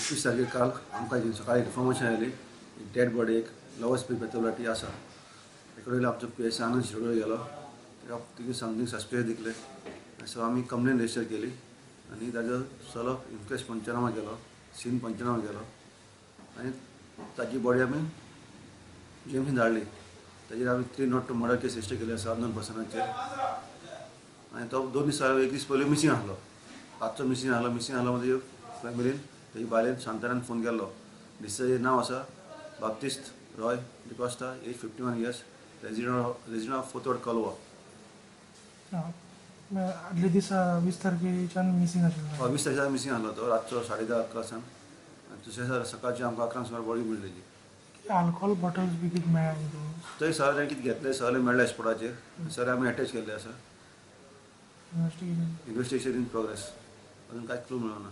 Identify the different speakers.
Speaker 1: 21 तारखेर काल आमकां सकाळी इन्फॉर्मेशन आयली, एक डेड बॉडी एक लवस पेतोलाटी आसा. तेकडे आमचो पी एस आनंद शिरोडकर गेलो. ताका तिगे समथींग सस्पिशियस दिसलें. सो आमी कंप्लेन रजिस्टर केली आनी ताजो सगळो इन्क्वेस्ट पंचनामा केलो, सीन पंचनामा केलो आनी ताजी बॉडी आमी जीएमसीन धाडली. ताजेर आमी 302 मर्डर केस रजिस्टर केली आसा अननोन पर्सनाचेर. आनी तो 2 दीस, एक दीस पयलीं मिसींग आसलो, रातचो मिसींग आसलो. मिसींग आसलो म्हणजे फॅमिलीन, तेजी बायलेन शांतारान फोन केल्लो. डिसेजाचें नांव आसा Baptist Roy D'Costa, age 51 years, resident of fourth ward, Colva.
Speaker 2: आदले दिसा 20 तारखेच्यान मिसींग आशिल्लो?
Speaker 1: हय, 20 तारखेच्यान मिसींग आसलो तो, रातचो 10:30-11 सावन. आनी दुसऱ्या दिसा सकाळची आमकां 11 सुमार बॉडी मेळ्ळी तेजी.
Speaker 2: अल्कोहोल बॉटल्स बी कितें मेळ्ळा कितें?
Speaker 1: थंय सर ताणें कितें घेतलें सगळें मेळ्ळें स्पॉटाचेर. सर, आमी अटॅच केल्ले आसा.
Speaker 2: इन्वेस्टिगेशन?
Speaker 1: इन्वेस्टिगेशन इन प्रोग्रेस, अजून कांयच क्लू मेळना.